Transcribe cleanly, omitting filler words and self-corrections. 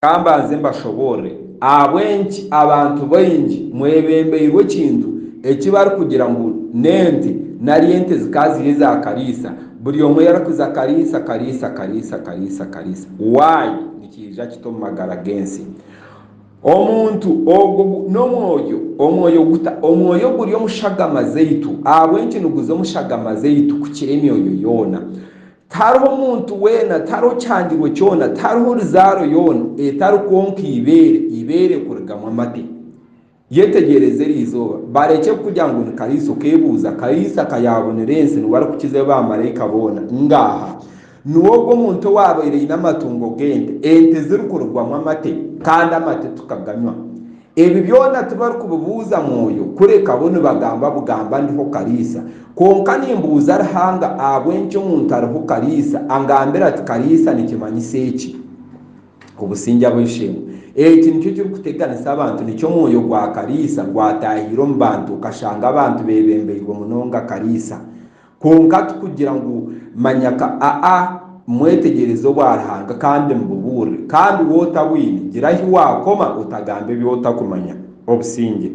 Ka mbanze mbashoboorore ahabw'enki abantu baingi mwebembeirwe ekintu eki barikugira ngu n'ente nari ente zikaba ziri eza Kariisa. Buri omwe yarikuza Kariisa, Kariisa, Kariisa, Kariisa, Kariisa. Why? Nikiija kita omu magara g'ensi? Omuntu ogwo n'omwoyo, omwoyo guta? Omwoyo guri omu shagama zaitu. Ahabw'enki niguza omu shagama zaitu kukira emyoyo yoona? Tihariho muntu weena, tihariho kihangirwe kyona, tihariho ruzaaro yoona etarikwonka eibeere, eibeere kurigamu amate. Yetegyereze eri izooba, barekye kukugira ngu ni Kariisa okeebuuza, Kariisa ka yaabonire ensi niwe arikukizayo baamaraika boona? Ngaaha! Niwe ogwo omuntu owaabaire aine amatungo g'ente, ente zirikurugwamu amate, kandi amate tukaganywa. Ebi byona tibarikubibuuza Mwoyo, kureka bo nibagamba bugamba ndiho Kariisa. Kwonka nimbuuza Ruhanga ahabw'enki omuntu ariho Kariisa, angambira ati Kariisa nikimanyisa eki. Obusingye ab'eishe-emwe. Eki nikyo kirikuteganisa abantu, nikyo omwoyo gwa Kariisa gwataahiire omu bantu okashanga abantu beebembeirwe munonga Kariisa. Kwonka tikugira ngu manya ka aa mwetegyereze obwa Ruhanga kandi mububuurire. Kandi waaba otabwine, gira ahi waakoma otagamba ebi otakumanya. Obusingye.